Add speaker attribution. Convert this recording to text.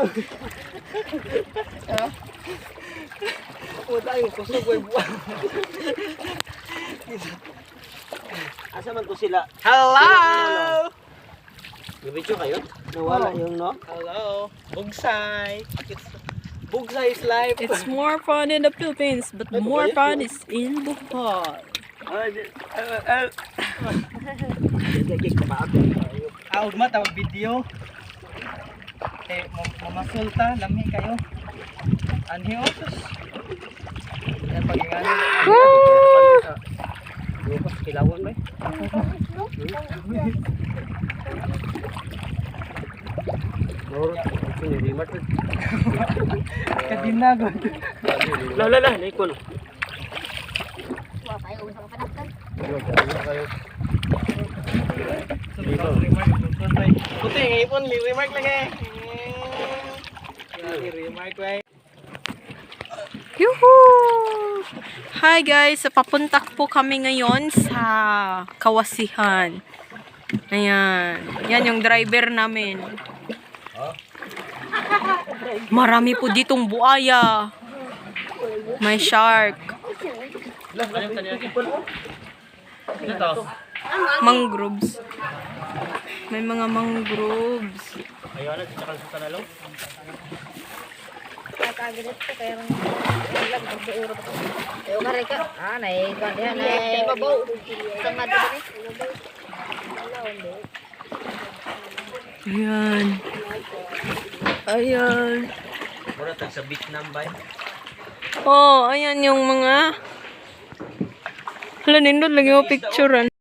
Speaker 1: Ha? Puta ay kusog way buwan.
Speaker 2: Asa man to sila?
Speaker 1: Hello!
Speaker 2: Gabityo kayo? Nawala
Speaker 1: Oh.
Speaker 2: yung no?
Speaker 1: Hello. Bugsay. It's Bugsay is life.
Speaker 3: It's more fun in the Philippines, but more fun is in Bohol.
Speaker 2: Ay, ay, ay.
Speaker 1: Ah, ugma tawag video. Eh, mamasulta, lami kayo. Anhi otos. Yan pagingano.
Speaker 2: Lupas kilawan ba?
Speaker 1: Kadinagod.
Speaker 2: La la la, likon.
Speaker 4: Wa tayo sa panagtan.
Speaker 1: Puti, ngipon, may remark lang eh. Grabe, remark eh.
Speaker 3: Yuhu! Hi guys! So, papunta po kami ngayon sa Kawasihan. Ayan. Yan yung driver namin. Marami po ditong buaya. May shark. Mangroves. May mga mangroves.
Speaker 2: Ayaw na, tsaka sa tanalong.
Speaker 4: Kakagilit ko kaya lang pagduuro ko. Ayo ka ka. Ah, nay kan diha nay babaw. Sa madto ni.
Speaker 3: Ayan. Ayan.
Speaker 2: Mura tag sa Vietnam ba?
Speaker 3: Oh, ayan yung mga. Hala, nindot lagi mo picturean.